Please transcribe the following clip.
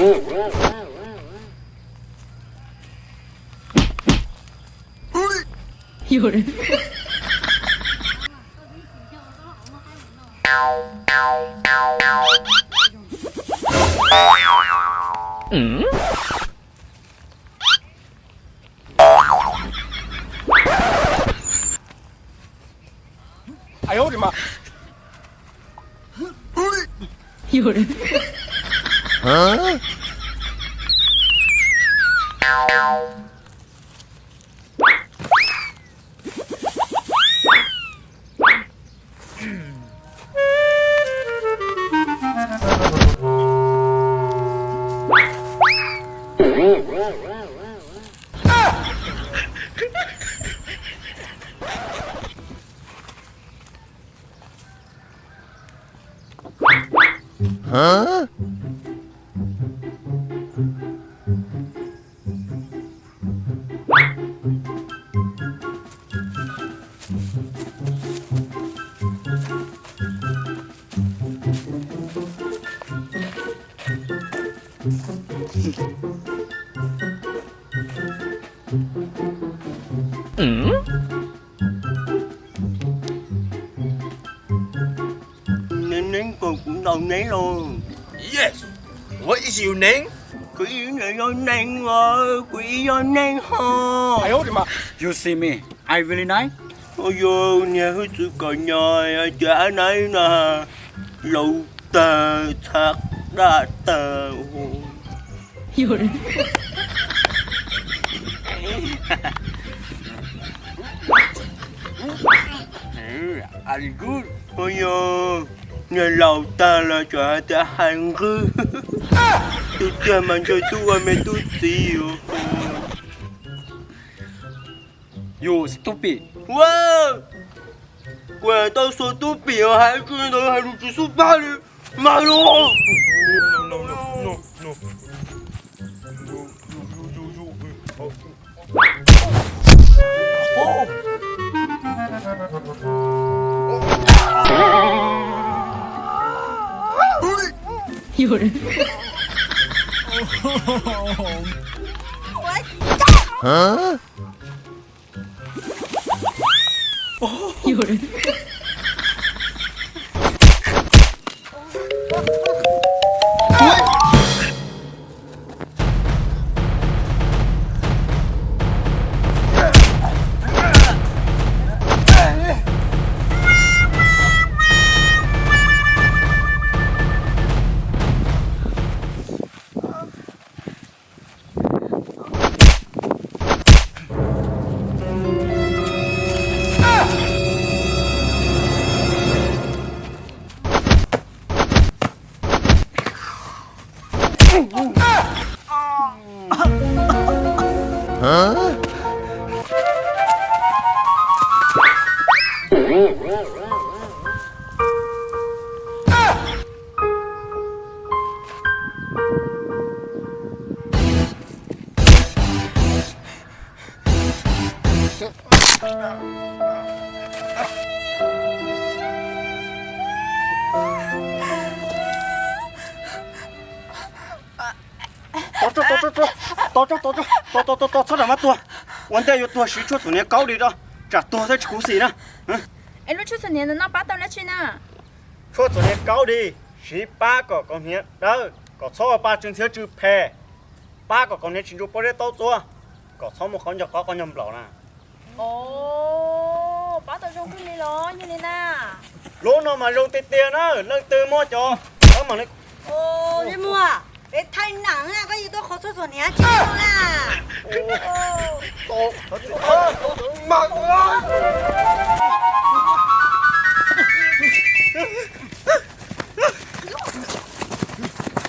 Neb, neb kom kuv ntaus neb los? Yes. What is your name? Kuv ib yog neeg os, kuv ib yog neeg ho. You see me, I really nice. Ua yog niag hwj txwv kom nyog cov ab naib no laus tag, txhav daj tag. Ua yog niag laus tag los tseem hais tias hais nqwg, tus tiag mas ntshe twb ua me tub txiv. You stupid. Ua, kuv tau xua tub pim os, hais tsis ntawd hais lus tsis xub pab li. Mas los. Tos, tos, tos, txhob ram mab tuag. Ua ntej yuav tuag siv tshuaj txhuam hniav kaub di rau, tsam tuag thiab tsis khuv xim na. Es lub tshuaj txhuam hniav no pab tau dab tsi na? Tshuaj txhuam hniav kaub di, siv pab kom kaus hniav dawb, kom txhob ua pa tsw ntxhiab tsw phem, pab kom kaus hniav tsis ntsuj pob zeb taub txuab, kom txhob muaj qhov ncauj qaub qhov ncauj nplaum na. Os, pab tau zoo kawg li los yog li na. Lub no mas zoo tiag tiag na, leej twg muaj cov, koj mam li. Os, Liaj Muas, peb thaij nam na, koj yuav tuaj qhov tshuaj txhuam hniav tsis tau na.